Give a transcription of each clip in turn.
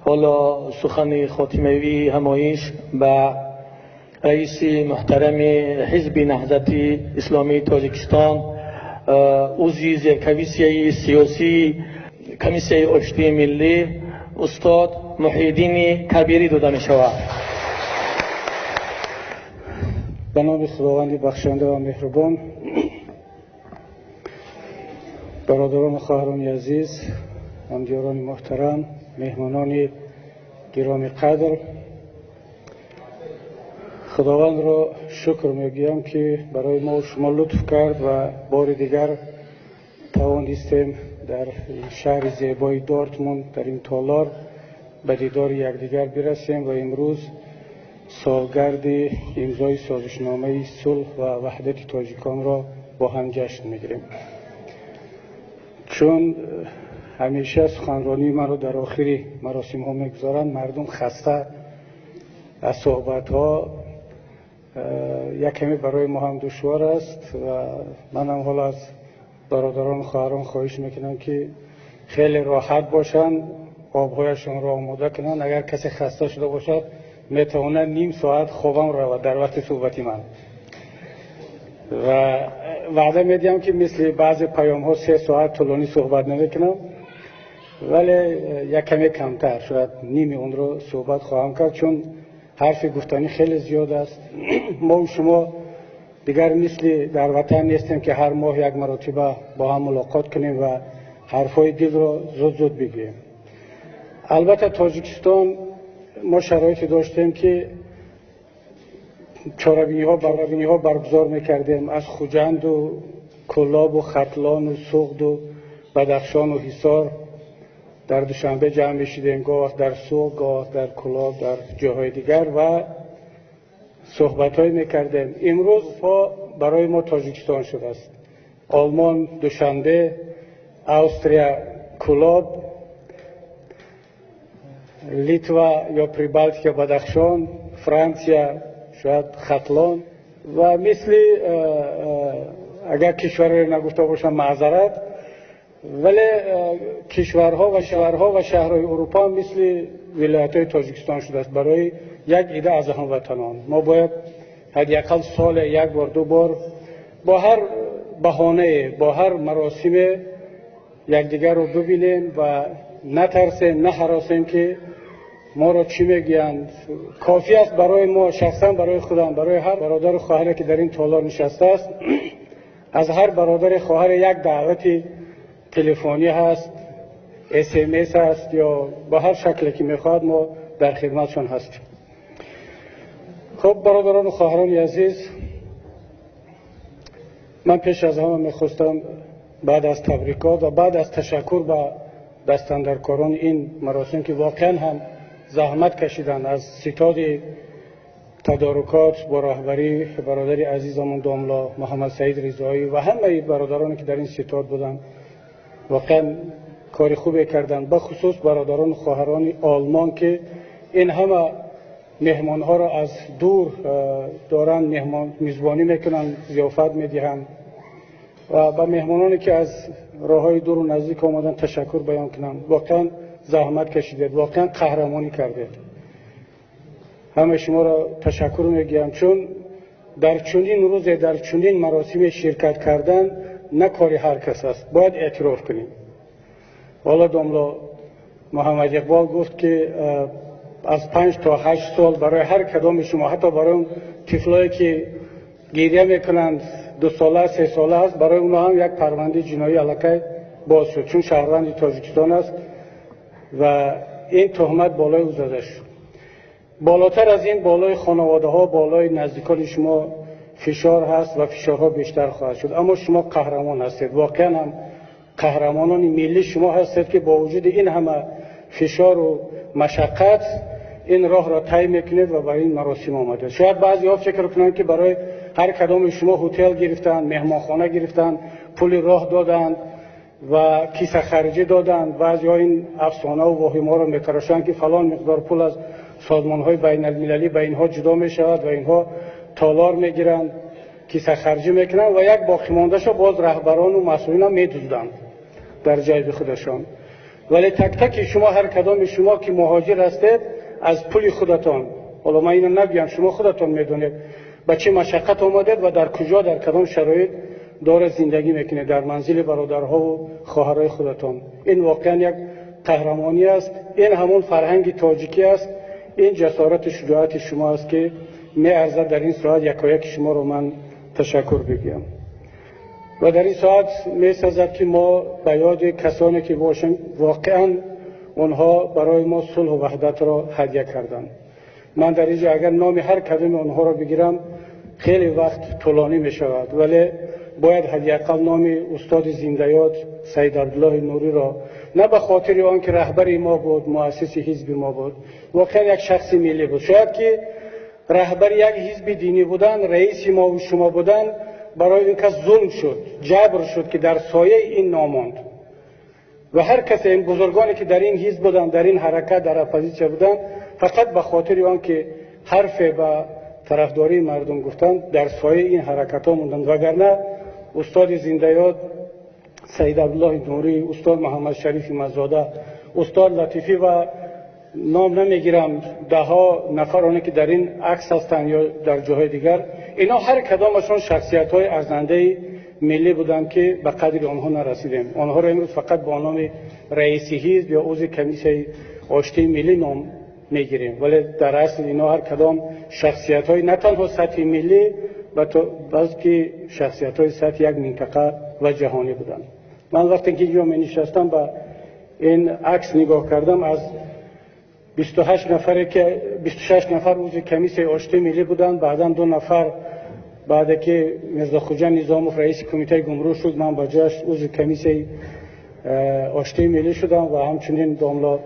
Ҳоло сухани хотимавии ҳамоиш ба раиси муҳтарами Ҳизби Наҳзати Исломии Тоҷикистон, узви зеркомиссияи сиёсии Комиссияи Оштии Миллӣ устод Муҳиддини Кабирӣ дода мешавад. Ба номи Худованди бахшанда ва меҳрубон, бародарон ва хоҳарони азиз, ҳамдиёрони муҳтарам, меҳмонони гиромӣ қадр, Худовандро шукр мегӯям, ки барои мо шумо лутф кард ва бори дигар тавонистем дар шаҳри зебои Дортмунд, дар ин толор ба дидори якдигар бирасем ва имрӯз солгарди имзои созишномаи сулҳ ва ваҳдати тоҷиконро бо ҳам ҷашн мегирем. Чун ҳамеша суханронии маро дар охири маросимҳо мегузоранд, мардум хаста аз суҳбатҳо, як каме барои мо ҳам душвор аст ва манам ҳоло аз бародарон ва хоҳарон хоҳиш мекунам, ки хеле роҳат бошанд, обҳояшонро омода кунанд. Агар касе хаста шуда бошад, метавонад ним соат хобам равад дар вақти суҳбати ман. Ва ваъда медиҳам, ки мисли баъзе паёмҳо 3 соат тӯлонӣ суҳбат намекунам, вале як каме камтар, шояд ними онро суҳбат хоҳам кард, чун ҳарфи гуфтанӣ хеле зиёд аст. Мо ва шумо дигар мисли дар ватан нестем, ки ҳар моҳ як маротиба бо ҳам мулоқот кунем ва ҳарфҳои дилро зуд-зуд бигӯем. Албатта Тоҷикистон мо шароите доштем, ки чорабиниҳо баргузор мекардем аз Хуҷанду Кӯлобу Хатлону Суғду Бадахшону Ҳисор. Дар Душанбе ҷамъ мешидем, гоҳ дар Суғд, гоҳ дар Кӯлоб, дар ҷоҳои дигар ва суҳбатҳое мекардем. Имрӯз барои мо Тоҷикистон шудааст. Олмон, Душанбе, Австрия, Кӯлоб, Литва ё Прибалтика, Бадахшон, Франсия, шояд Хатлон ва мисли агар кишварро нагуфта бошам маъзарат, вале кишварҳо ва шаҳрҳо ва шаҳрҳои Аврупо мисли вилоятҳои Тоҷикистон шудааст барои як ида аз ҳамватанон. Мо бояд ҳадди ақал соле як бор, ду бор бо ҳар баҳонае, бо ҳар маросиме якдигарро бибинем ва натарсем, наҳаросем, ки моро чӣ мегӯянд. Кофӣ аст барои мо, шахсан барои худам, барои ҳар бародару хоҳаре, ки дар ин толор нишастааст, аз ҳар бародари хоҳаре як даъвати телефонӣ ҳаст, SMS ҳаст ё ба ҳар шакле ки мехоҳад, мо дар хидматшон ҳастем. Хуб, бародарон ва хоҳарони азиз, ман пеш аз ҳама мехостам баъд аз табрикот ва баъд аз ташаккур ба дастандаркорони ин маросим, ки воқеан ҳам заҳмат кашиданд, аз ситоди тадорукот бо роҳбарии бародари азизамон домло Муҳаммад Саид Ризоӣ ва ҳамаи бародароне, ки дар ин ситод буданд, воқеан кори хубе карданд, бахусус бародарон ва хоҳарони олмон, ки ин ҳама меҳмонҳоро аз дур доранд, мизбонӣ мекунанд, зиёфат медиҳанд ва ба меҳмононе, ки аз роҳҳои дуру наздик омаданд, ташаккур баён кунам. Воқеан заҳмат кашидед, воқеан қаҳрамонӣ кардед. Ҳамаи шуморо ташаккур мегӯям, чун дар чунин рӯзе, дар чунин маросиме ширкат кардан на кори ҳар кас аст, бояд эътироф кунем. Ҳоло домло Муҳаммад Иқбол гуфт, ки аз 5 то 8 сол барои ҳар кадоми шумо, ҳатто барои он тифлое, ки гиря мекунанд, 2 сола, 3 сола аст, барои онҳо ҳам як парвандаи ҷиноӣ аллакай боз шуд, чун шаҳрванди Тоҷикистон аст ва ин туҳмат болои ӯ зада шуд. Болотар аз ин, болои хонаводаҳо, болои наздикони шумо фишор ҳаст ва фишорҳо бештар хоҳад шуд. Аммо шумо қаҳрамон ҳастед, воқеан ҳам қаҳрамонони миллӣ шумо ҳастед, ки бо вуҷуди ин ҳама фишору машаққат ин роҳро тай мекунед ва ба ин маросим омадед. Шояд баъзеҳо фикр кунанд, ки барои ҳар кадоми шумо ҳотел гирифтанд, меҳмонхона гирифтанд, пули роҳ доданд ва кисахарҷӣ доданд. Баъзеҳо ин афсонаву воҳимаҳоро метарошанд, ки фалон миқдор пул аз созмонҳои байналмилалӣ ба инҳо ҷудо мешавад ва инҳо толор мегиранд, кисахарҷӣ мекунанд ва як боқимондаашро боз раҳбарону масъулин ҳам медузданд дар ҷайби худашон. Вале так-таки шумо, ҳар кадоми шумо ки муҳоҷир ҳастед, аз пули худатон, ҳоло ман инро нагӯям, шумо худатон медонед ба чӣ машаққат омадед ва дар куҷо, дар кадом шароит доред зиндагӣ мекунед, дар манзили бародарҳо ва хоҳарҳои худатон. Ин воқеан як қаҳрамонӣ аст, ин ҳамон фарҳанги тоҷикӣ аст, ин ҷасорат ва шуҷоати шумо аст ки меарзад дар ин соат якояки шуморо ман ташаккур бигӯям. Ва дар ин соат месазад ки мо ба ёди касоне ки бошем, воқеан онҳо барои мо сулҳу ваҳдатро ҳадя карданд. Ман дар инҷо агар номи ҳар кадоми онҳоро бигирам, хеле вақт тӯлонӣ мешавад, вале бояд ҳадди ақал номи устоди зиндаёд Саид Абдуллоҳи Нуриро, на ба хотири он ки раҳбари мо буд, муассиси ҳизби мо буд, воқеан як шахси миллӣ буд. Шояд ки раҳбари як ҳизби динӣ будан, раиси мо ва шумо будан барои ин кас зулм шуд, ҷабр шуд ки дар сояи ин ном монд. Ва ҳар касе, ин бузургоне ки дар ин ҳизб буданд, дар ин ҳаракат, дар оппозитсия буданд, фақат ба хотири он ки ҳарфе ба тарафдории мардум гуфтанд, дар сояи ин ҳаракатҳо монданд. Вагарна устоди зиндаёд Саид Абдуллоҳи Нурӣ, устод Муҳаммад Шарифи Мазода, устод Латифӣ ва ном намегирам, даҳҳо нафар оне ки дар ин акс ҳастанд ё дар ҷоҳои дигар, инҳо ҳар кадомашон шахсиятҳои арзандаи миллӣ буданд ки ба қадри онҳо нарасидем. Онҳоро имрӯз фақат бо номи раиси ҳизб ё узви комиссияи оштии миллӣ ном мегирем, вале дар асл инҳо ҳар кадом шахсиятҳои на танҳо сатҳи миллӣ, балки шахсиятҳои сатҳи як минтақа ва ҷаҳонӣ буданд. Ман вақте ки инҷо менишастам, ба ин акс нигоҳ кардам, аз 28 нафаре ки 26 нафар узви комиссияи оштии миллӣ буданд, баъдан 2 нафар, баъде ки Мирзохуҷа Низомов раиси кумитаи гумрук шуд, ман ба ҷояш узви комиссияи оштии миллӣ шудам ва ҳамчунин домла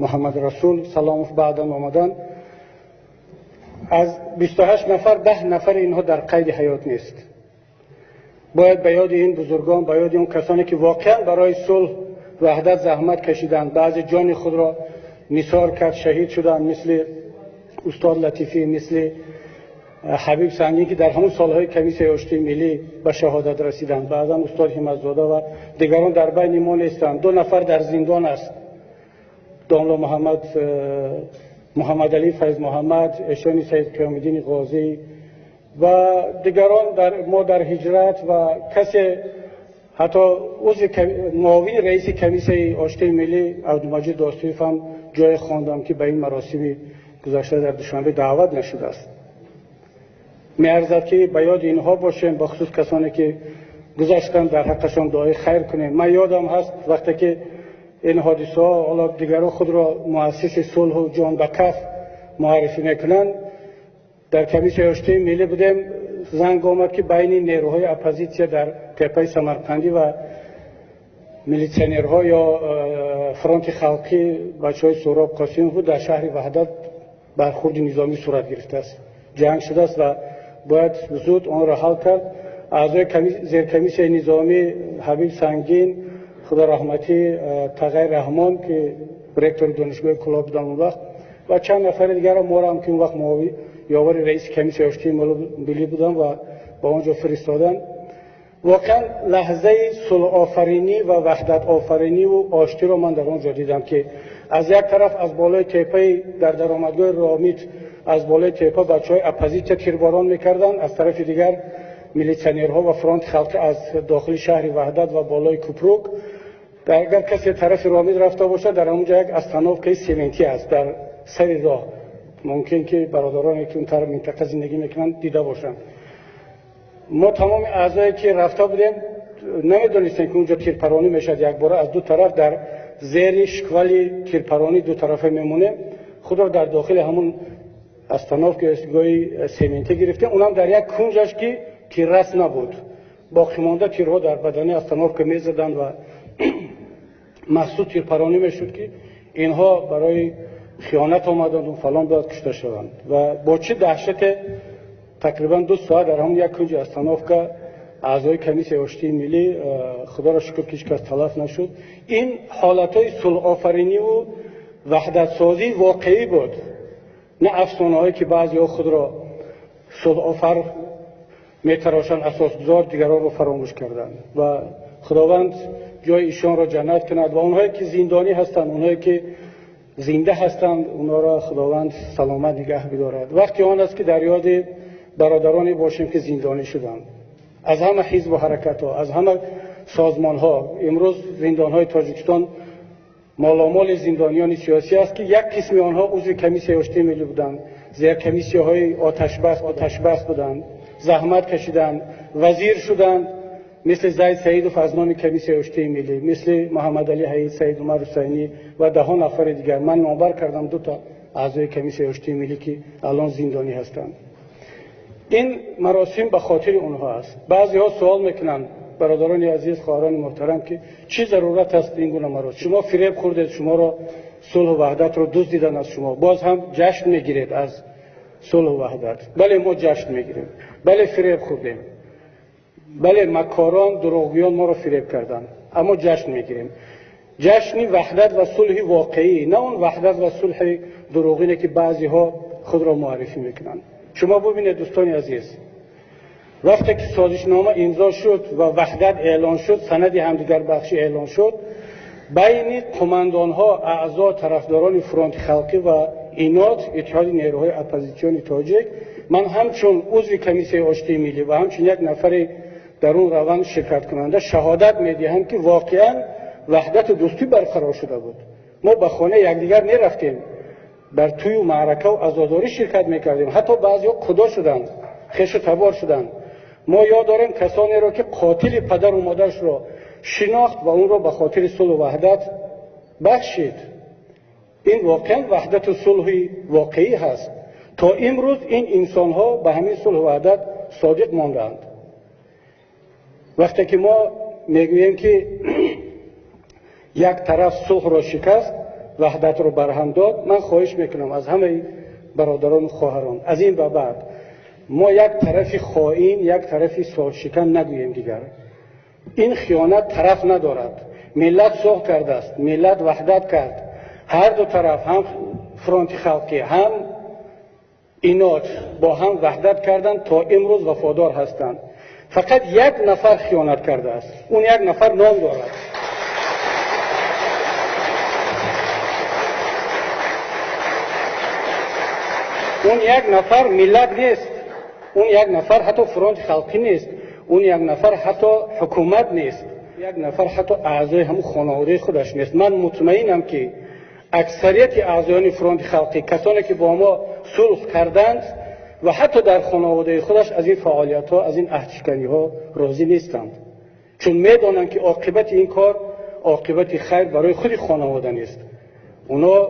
Муҳаммад Расул Саломов баъдан омаданд. Аз 28 нафар 10 нафари инҳо дар қайди ҳаёт нест. Бояд ба ёди ин бузургон, ба ёди он касоне ки воқеан барои сулҳ ваҳдат заҳмат кашиданд, баъзе ҷони худро нисор кард, шаҳид шуданд, мисли устод Латифӣ, мисли Ҳабиб Сангин ки дар ҳамон солҳои комиссияи оштии миллӣ ба шаҳодат расиданд, баъзан устод Ҳимматзода ва дигарон дар байни мо нестанд. 2 нафар дар зиндон аст, домла Муҳаммадалӣ Файз Муҳаммад, эшони Саид Қиёмиддини Ғозӣ ва дигарон мо дар ҳиҷрат ва касе ҳатто узви муовини раиси комиссияи оштии миллӣ Абдумаҷид Достуев ҳам ҷое хондам ки ба ин маросими гузашта дар Душанбе даъват нашудааст. Меарзад ки ба ёди инҳо бошем, ба хусус касоне ки гузаштанд, дар ҳаққашон дуои хайр кунем. Ман ёдам ҳаст вақте ки ин ҳодисаҳо, ҳоло дигарон худро муассиси сулҳу ҷон ба каф муаррифӣ мекунанд, дар комиссияи оштии миллӣ будем, занг омад ки байни нерӯҳои оппозитсия дар теппаи Самарқандӣ ва милитсионерҳо ё фронти халқӣ бачаҳои Суҳроб Қосимов буд, дар шаҳри Ваҳдат бархурди низомӣ сурат гирифтааст, ҷанг шудааст ва бояд зуд онро ҳал кард. Аъзои зеркомиссияи низомӣ Ҳабиб Сангин, худо раҳматӣ, Тағай Раҳмон ки ректори донишгоҳи Кӯлоб буданд он вақт ва чанд нафари дигарро, моро ҳам ки он вақт ёвари раиси комиссияи оштии миллӣ будам ва ба он ҷо фиристоданд. Воқеан лаҳзаи сулҳофаринӣ ва ваҳдатофаринӣ ва оштиро ман дар он ҷо дидам ки аз як тараф аз болои теппаи дар даромадгоҳи Ромит аз болои теппа бачаҳои оппозитсия тирборон мекарданд, аз тарафи дигар милитсионерҳо ва фронти халқӣ аз дохили шаҳри Ваҳдат ва болои Купрук. Агар касе тарафи Ромит рафта бошад, дар ҳамон ҷо як остановкаи сементӣ аст дар сари роҳ, мумкин ки бародароне ки он тараф минтақа зиндагӣ мекунанд дида бошанд. Мо тамоми аъзое ки рафта будем намедонистем ки онҷо тирпаронӣ мешавад, якбора аз ду тараф дар зери шквали тирпаронӣ ду тарафа мемонем, худро дар дохили ҳамон остановка истгоҳи сементӣ гирифтем, унам дар як кунҷаш ки тиррас набуд, боқимонда тирҳо дар бадани остановка мезаданд ва махсус тирпаронӣ мешуд ки инҳо барои хиёнат омаданд ва фалон бояд кушта шаванд. Ва бо чӣ даҳшате тақрибан 2 соат дар ҳамон як кунҷи остановка аъзои комиссияи оштии миллӣ, худоро шукр ки ҳеҷ кас талаф нашуд. Ин ҳолатҳои сулҳофаринӣ-ву ваҳдатсозии воқеӣ буд, на афсонаҳое ки баъзеҳо худро сулҳофар метарошанд, асосгузор, дигаронро фаромӯш карданд. Ва خداوند جای ایشان را جنت کند و اونهایی که زندانی هستند، اونهایی که زنده هستند، اونها را خداوند سلامت نگه بدارد. وقتی آن است که در یاد برادرانی باشیم که زندانی شدند، از همه حزب و حرکت ها، از همه سازمان ها. امروز زندان های تاجیکستان مالامال زندانیان سیاسی است که یک قسم آنها عضو کمیسیای آشتی ملی بودند، زیر کمیسیه های آتشبس بودند، زحمت کشیدند، وزیر شدند، مثل زید سعیدوف از نام کمیسیای آشتی ملی، مثل محمد علی حید، سعید عمر حسینی و ده ها نفر دیگر. من نامبر کردم دو تا اعضای کمیسیای آشتی ملی که الان زندانی هستند. این مراسم به خاطر اونها است. بعضی ها سوال میکنند، برادران عزیز، خواهران محترم، که چی ضرورت است این گونه مراسم؟ شما فریب خوردید، شما را صلح و وحدت رو دزدیدن از شما، باز هم جشن میگیرید از صلح و وحدت. بله ما جشن میگیریم، بله فریب خوردیم، بله مکاران، دروغگویان ما رو فریب کردند، اما جشن میگیریم. جشن وحدت و صلح واقعی، نه اون وحدت و صلح دروغینه که بعضی ها خود را معرفی میکنند. شما ببینید دوستان عزیز، وقتی که سازشنامه امضا شد و وحدت اعلان شد، سند همدیگر بخشی اعلان شد، بین قماندانها، اعضا، طرفداران فرونت خلقی و اینات، اتحاد نیروهای اپوزیسیون تاجیک، من همچون عضو کمیسیای آشتی ملی و همچون یک نفر در اون روند شرکت کننده شهادت میدهم که واقعا وحدت و دوستی برقرار شده بود. ما به خانه یکدیگر نرفتیم، بر توی و معرکه و عزاداری شرکت میکردیم. حتی بعضیا خدا شدند، خویش و تبار شدند. ما یاد داریم کسانی را که قاتل پدر و مادرش را شناخت و اون را به خاطر صلح و وحدت بخشید. این واقعا وحدت و صلح واقعی هست. تا امروز این انسان ها به همین صلح و وحدت صادق ماندند. وقتی که ما میگوییم که یک طرف صلح را شکست، وحدت رو برهم داد، من خواهش میکنم از همه برادران و خواهران، از این به بعد ما یک طرف خائن، یک طرف صلح شکن نگوییم دیگر. این خیانت طرف ندارد. ملت صلح کرده است، ملت وحدت کرد. هر دو طرف، هم فرونت خلقی هم اینات، با هم وحدت کردند، تا امروز وفادار هستند. فقط یک نفر خیانت کرده است، اون یک نفر نام دارد. اون یک نفر ملت نیست، اون یک نفر حتی فرونت خلقی نیست، اون یک نفر حتی حکومت نیست، یک نفر حتی اعضای همون خانواده خودش نیست. من مطمئنم که اکثریت اعضایان فرونت خلقی، کسانی که با ما صلح کردند و حتی در خانواده خودش از این فعالیت ها، از این عهدشکنی ها راضی نیستند، چون میدانند که عاقبت این کار عاقبت خیر برای خود خانواده نیست. اونا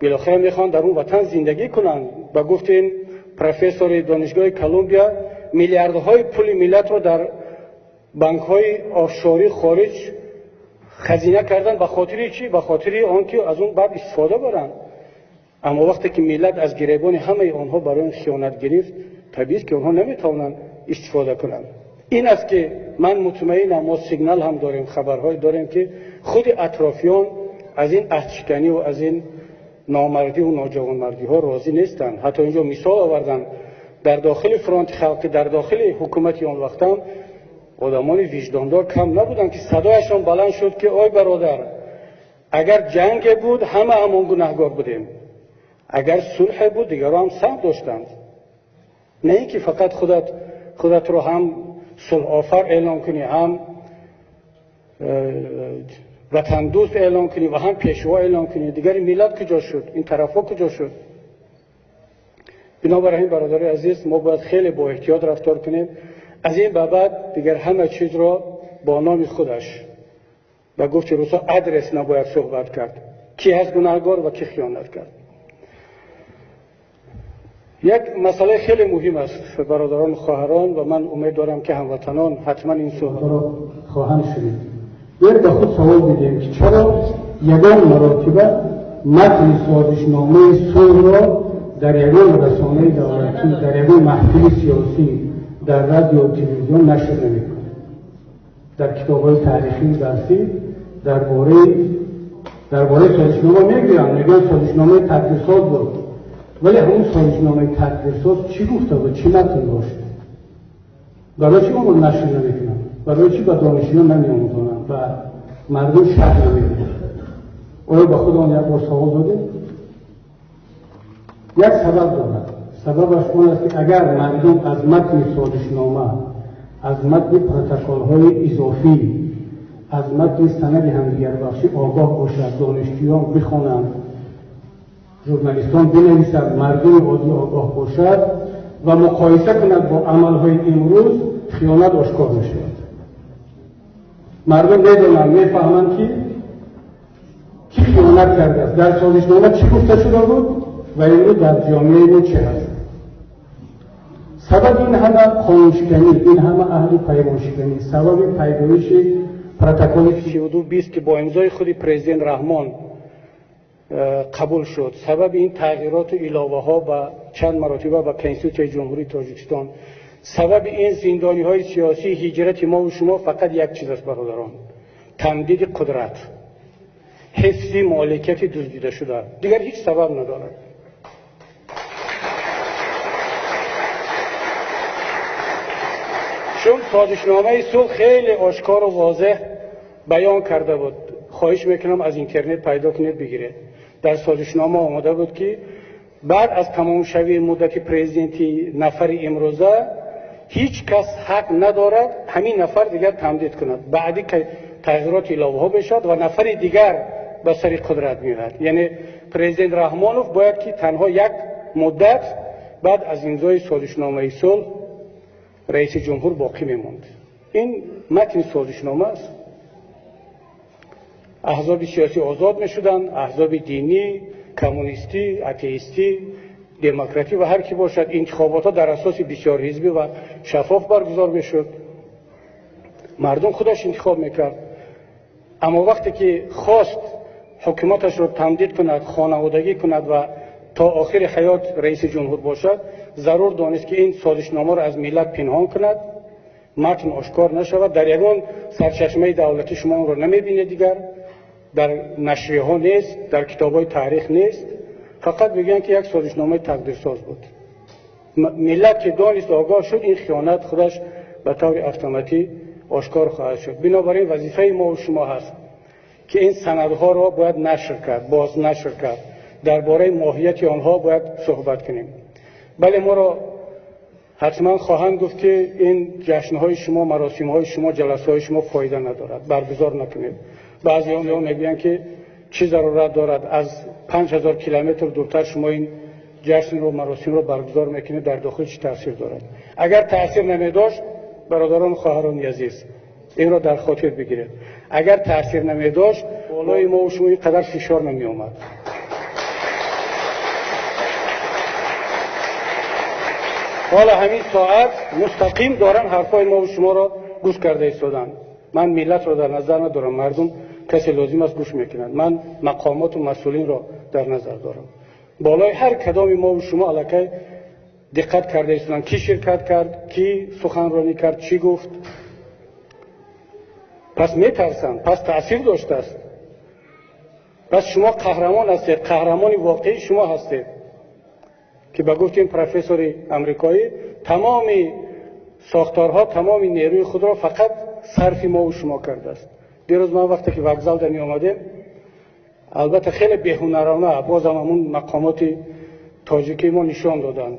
بالاخره میخوان در اون وطن زندگی کنند. با گفت این پروفسور دانشگاه کلمبیا، میلیاردهای پول ملت رو در بانک های آفشوری خارج خزینه کردن. به خاطر چی؟ به خاطر آنکه از اون بعد استفاده برن. اما وقتی که ملت از گریبان همه آنها برای این خیانت گرفت، طبیعی است که آنها نمیتوانند استفاده کنند. این است که من مطمئنم، ما سیگنال هم داریم، خبرهای داریم که خود اطرافیان از این عهدشکنی و از این نامردی و ناجوانمردی ها راضی نیستند. حتی اینجا مثال آوردن، در داخل فرونت خلقی، در داخل حکومتی آن وقت هم آدمان وجداندار کم نبودند که صدایشان بلند شد که آی برادر، اگر جنگ بود همه همون گناهگار بودیم، اگر صلح بود دیگران هم سهم داشتند. نه اینکه فقط خودت رو هم صلح آفر اعلام کنی، هم وطن دوست اعلام کنی و هم پیشوا اعلام کنی. دیگر ملت کجا شد؟ این طرفا کجا شد؟ بنابراین برادرای عزیز، ما باید خیلی با احتیاط رفتار کنیم. از این به بعد دیگر همه چیز را با نام خودش و گفت روسا ادرس نباید صحبت کرد، کی هست گناهگار و کی خیانت کرد. یک مسئله خیلی مهم است برادران و خواهران، و من امید دارم که هموطنان حتما این صحبت را خواهند شنید. یک به خود سوال میدیم که چرا یگان مراتبه متن سازشنامه صلح را در یگان رسانه دولتی، در یگان محفل سیاسی، در رادیو و تلویزیون نشر نمیکنه؟ در کتاب‌های تاریخی و درسی درباره سازشنامه میگویند، میگن سازشنامه تدریسات بود، ولی همون سازشنامه تدریسات چی گفته بود، چی متن داشت؟ برای چی اون رو نشر نمیکنن؟ Барои чӣ ба донишҷӯён намеомӯзонанд, ба мардум шарҳ намедиҳанд? Оё ба худамон як бор савол додем? Як сабаб дорад. Сабабаш он аст, ки агар мардум аз матни созишнома, аз матни протоколҳои изофӣ, аз матни санади ҳамдигарбахшӣ огоҳ бошад, донишҷӯён бихонанд, журналистон бинависанд, мардуми оддӣ огоҳ бошад ва муқоиса кунад бо амалҳои имрӯз, хиёнат ошкор мешавад. Мардум медонанд, мефаҳманд, ки кӣ хиёнат кардааст, дар созишнома чӣ гуфта шуда буд ва имрӯз дар ҷомеаи мо чӣ ҳаст. Сабаби ин ҳама қонуншиканӣ, ин ҳама аҳди паймоншиканӣ, сабаби пайдоиши протоколи 3220, ки бо имзои худи президент Раҳмон қабул шуд, сабаби ин тағйироту иловаҳо ба чанд маротиба ба Конститутсияи Ҷумҳурии Тоҷикистон, сабаби ин зиндониҳои сиёсӣ, ҳиҷрати мо ва шумо фақат як чиз аст, бародарон: тамдиди қудрат, ҳифзи моликияти дуздида шуда. Дигар ҳеҷ сабаб надорад. Чун созишномаи сулҳ хеле ошкору возеҳ баён карда буд, хоҳиш мекунам, аз интернет пайдо кунед, бигиред. Дар созишнома омода буд, ки баъд аз тамомшавии муддати президенти нафари имрӯза ҳеҷ кас ҳақ надорад ҳамин нафар дигар тамдид кунад. Баъди тағйироти иловаҳо мешавад ва нафари дигар ба сари қудрат меояд. Яъне президент Раҳмонов бояд ки танҳо як муддат баъд аз имзои созишномаи сулҳ раиси ҷумҳур боқӣ мемонд. Ин матни созишнома аст. Аҳзоби сиёсӣ озод мешуданд, аҳзоби динӣ, коммунистӣ, атеистӣ, демократӣ ва ҳар ки бошад. Интихоботҳо дар асоси бисёрҳизбӣ ва шаффоф баргузор мешуд, мардум худаш интихоб мекард. Аммо вақте ки хост ҳукуматашро тамдид кунад, хонаводагӣ кунад ва то охири ҳаёт раиси ҷумҳур бошад, зарур донист, ки ин созишномаро аз миллат пинҳон кунад, матн ошкор нашавад. Дар ягон сарчашмаи давлатӣ шумо онро намебинед, дигар дар нашрияҳо нест, дар китобҳои таърих нест. Фақат мегӯянд, ки як созишномаи тақдирсоз буд. Миллат ки донист, огоҳ шуд, ин хиёнат худаш ба таври автоматӣ ошкор хоҳад шуд. Бинобар ин вазифаи мо шумо ҳаст, ки ин санадҳоро бояд нашр кард, боз нашр кард, дар бораи моҳияти онҳо бояд суҳбат кунем. Бале, моро ҳатман хоҳанд гуфт, ки ин ҷашнҳои шумо, маросимҳои шумо, ҷаласаҳои шумо фоида надорад, баргузор накунед. Баъзеҳо мегӯянд, ки чӣ зарурат дорад, аз 5000 километр дуртар шумо ин ҷашнро, маросимро баргузор мекунед, дар дохил чӣ таъсир дорад? Агар таъсир намедошт, бародарон, хоҳарони азиз, инро дар хотир бигиред, агар таъсир намедошт, болои мо шумо ин қадар фишор намеомад. Ҳоло ҳамин соат мустақим доранд ҳарфҳои мо шуморо гӯш карда истоданд. Ман миллатро дар назар надорам, мардум касе лозим аст гӯш мекунанд, ман мақомоту масъулинро дар назар дорам. Болои ҳар кадоми мо шумо аллакай диққат карда истоданд, кӣ ширкат кард, кӣ суханронӣ кард, чӣ гуфт. Пас метарсанд, пас таъсир доштааст. Пас шумо қаҳрамон ҳастед, қаҳрамони воқеӣ шумо ҳастед, ки ба гуфти ин профессори амрикоӣ тамоми сохторҳо, тамоми нерӯи худро фақат сарфи мо шумо кардааст. Дирӯз ман вақте ки вокзал меомадем, албатта хеле беҳунарона бозам ҳамун мақомоти тоҷикӣ мо нишон доданд.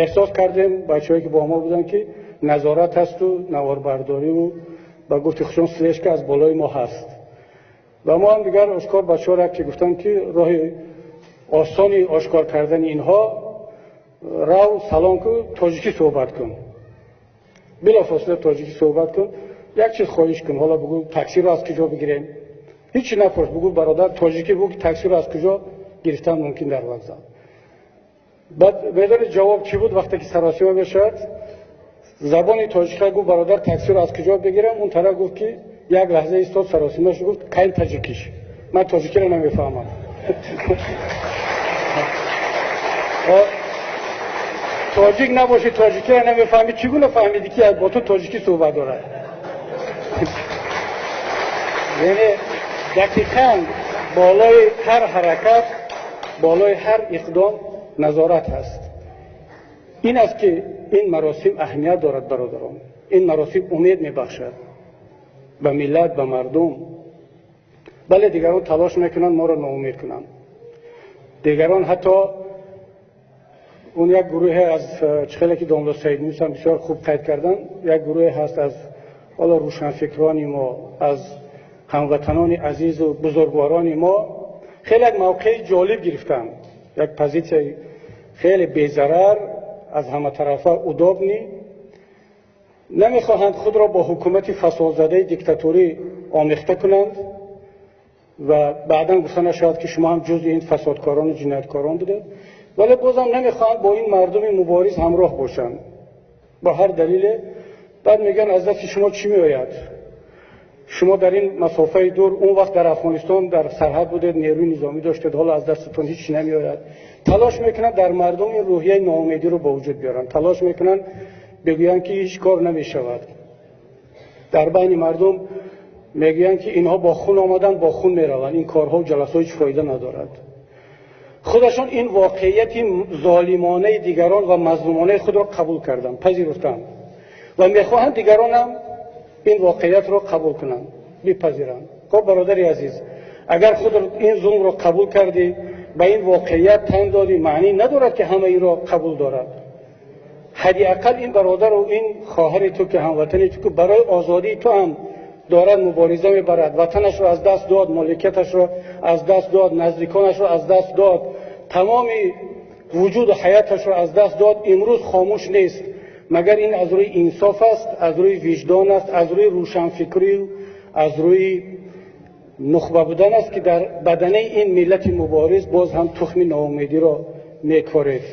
Эҳсос кардем, бачаҳое ки бо мо буданд, ки назорат ҳасту наворбардориву ба гуфти худшон слежка аз болои мо ҳаст. Ва мо ҳам дигар ошкор бачаҳоро ки гуфтам, ки роҳи осони ошкор кардани инҳо: рав, салом кун, тоҷикӣ суҳбат кун, билофосила тоҷикӣ суҳбат кун, як чиз хоҳиш кун, ҳоло бугӯ, таксиро аз куҷо бигирем? Ҳичи напурс, бугӯ, бародар, тоҷикӣ бугӯ, ки таксиро аз куҷо гирифтан мумкин дар вокзал. Баъд медонед ҷавоб чӣ буд? Вақте ки саросима мешавад, забони тоҷика гуфт: «Бародар, таксиро аз куҷо бигирам?» Он тараф гуфт, ки як лаҳза истод, саросима шуд, гуфт: «Кайн таҷикиш, ман тоҷикиро намефаҳмам». Тоҷик набошӣ, тоҷикиро намефаҳмӣ, чӣ гуна фаҳмидӣ, ки бо ту тоҷикӣ суҳбат дорад? Яъне дақиқан болои ҳар ҳаракат, болои ҳар иқдом назорат ҳаст. Ин аст, ки ин маросим аҳамият дорад, бародарон, ин маросим умед мебахшад. ба миллат, ба мардум. Бале, дигарон талош мекунанд моро ноумед кунанд. Дигарон ҳатто он як гурӯҳе аз чихеле ки домла Саидмус ҳам бисёр хуб қайд карданд, як гурӯҳе ҳаст аз ҳоло рӯшанфикрони мо, аз ҳамватанони азизу бузургворони мо, хеле як мавқеи ҷолиб гирифтанд, як позитсияи хеле безарар, аз ҳама тарафа удобный. Намехоҳанд худро бо ҳукумати фасодзадаи диктаторӣ омехта кунанд ва баъдан гуфта нашавад ки шумо ҳам ҷузъи ин фасодкорону ҷинояткорон будед, вале бозам намехоҳанд бо ин мардуми мубориз ҳамроҳ бошанд бо ҳар далеле. Баъд мегӯянд аз дасти шумо чӣ меояд? Шумо дар ин масофаи дур, он вақт дар Афғонистон дар сарҳад будед, нерӯи низомӣ доштед, ҳоло аз дастатон ҳеҷ чӣ намеояд. Талош мекунанд дар мардум ин рӯҳияи ноумедиро ба вуҷуд биёранд, талош мекунанд бигӯянд ки ҳеҷ кор намешавад. Дар байни мардум мегӯянд ки инҳо бо хун омаданд, бо хун мераванд, ин корҳо ҷаласаҳо ҳеҷ фоида надорад. Худашон ин воқеияти золимонаи дигарон ва мазлумонаи худро қабул карданд, пазируфтанд ва мехоҳанд дигаронам ин воқеиятро қабул кунанд, бипазиранд. Хоб, бародари азиз, агар худ ин зулмро қабул кардӣ, ба ин воқеият тан додӣ, маънӣ надорад ки ҳама инро қабул дорад. Ҳадди ақал ин бародару ин хоҳари ту ки ҳамватани ту ки барои озодии ту ҳам дорад мубориза мебарад, ватанашро аз даст дод, моликияташро аз даст дод, наздиконашро аз даст дод, тамоми вуҷуду ҳаёташро аз даст дод, имрӯз хомӯш нест. Магар ин аз рӯи инсоф аст, аз рӯи виҷдон аст, аз рӯи рӯшанфикрӣ, аз рӯи нухба будан аст ки дар баданаи ин миллати мубориз боз ҳам тухми ноумедиро мекоред,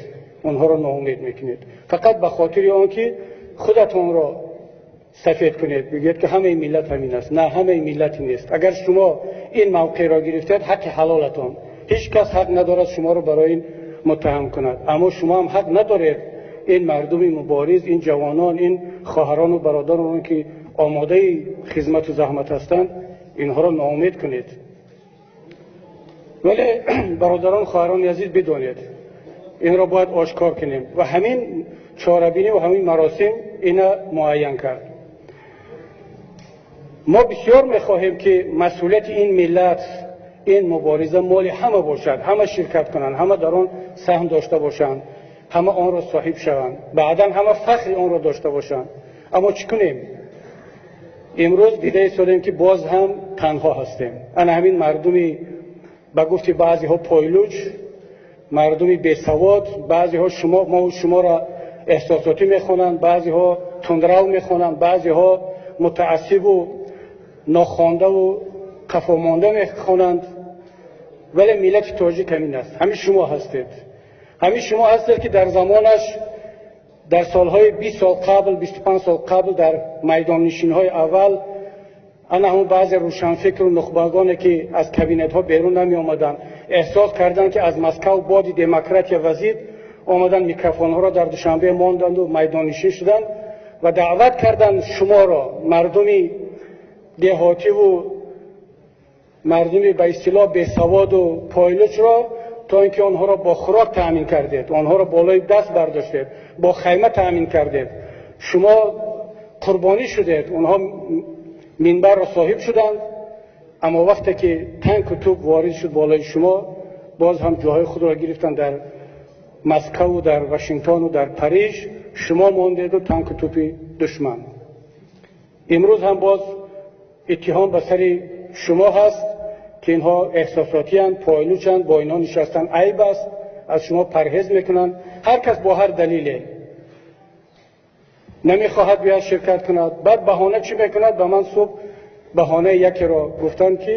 онҳоро ноумед мекунед фақат ба хотири он ки худатонро сафед кунед, бигӯед ки ҳамаи миллат ҳамин аст. На, ҳамаи миллати нест. Агар шумо ин мавқеъро гирифтед, ҳаққи ҳалолатон, ҳеҷ кас ҳақ надорад шуморо барои ин муттаҳам кунад. Аммо шумо ҳам ҳақ надоред ин мардуми мубориз, ин ҷавонон, ин хоҳарону бародарон ки омодаи хизмату заҳмат ҳастанд, инҳоро ноумед кунед. Вале бародарон, хоҳарони азиз, бидонед, инро бояд ошкор кунем ва ҳамин чорабинӣ ва ҳамин маросим ина муайян кард. Мо бисёр мехоҳем ки масъулияти ин миллат, ин мубориза моли ҳама бошад, ҳама ширкат кунанд, ҳама дар он саҳм дошта бошанд, ҳама онро соҳиб шаванд, баъдан ҳама фахри онро дошта бошанд. Аммо чӣ кунем? Имрӯз дида истодем ки боз ҳам танҳо ҳастем. Ана ҳамин мардуми ба гуфти баъзеҳо пойлуч, мардуми бесавод, баъзеҳо шумо, мо шуморо эҳсосотӣ мехонанд, баъзеҳо тундрав мехонанд, баъзеҳо мутаассибу нохондаву қафомонда мехонанд. Вале миллати тоҷик ҳамин аст, ҳамин шумо ҳастед, ҳамин шумо ҳастед ки дар замонаш, дар солҳои 20 сол қабл, 25 сол қабл, дар майдоннишинҳои аввал ана ҳамон баъзе рӯшанфикру нухбагоне ки аз кабинетҳо берун намеомаданд, эҳсос карданд ки аз Москав боди демократия вазид, омаданд, микрофонҳоро дар Душанбе монданду майдоннишин шуданд ва даъват карданд шуморо, мардуми деҳотиву мардуми ба истилоҳ бесаводу пойлучро, то ин ки онҳоро бо хӯрок таъмин кардед, онҳоро болои даст бардоштед, бо хайма таъмин кардед. Шумо қурбонӣ шудед, онҳо минбарро соҳиб шуданд. Аммо вақте ки танку туп ворид шуд болои шумо, боз ҳам ҷоҳои худро гирифтанд дар Москаву дар Вашингтону дар Париж, шумо мондеду танку тупи душман. Имрӯз ҳам боз иттиҳом ба сари шумо ҳаст ки инҳо эҳсосотиянд, пойлучанд, бо инҳо нишастан айб аст, аз шумо парҳез мекунанд. Ҳар кас бо ҳар далеле намехоҳад биёяд ширкат кунад. Баъд баҳона чӣ мекунад? Ба ман субҳ баҳонаи якеро гуфтанд ки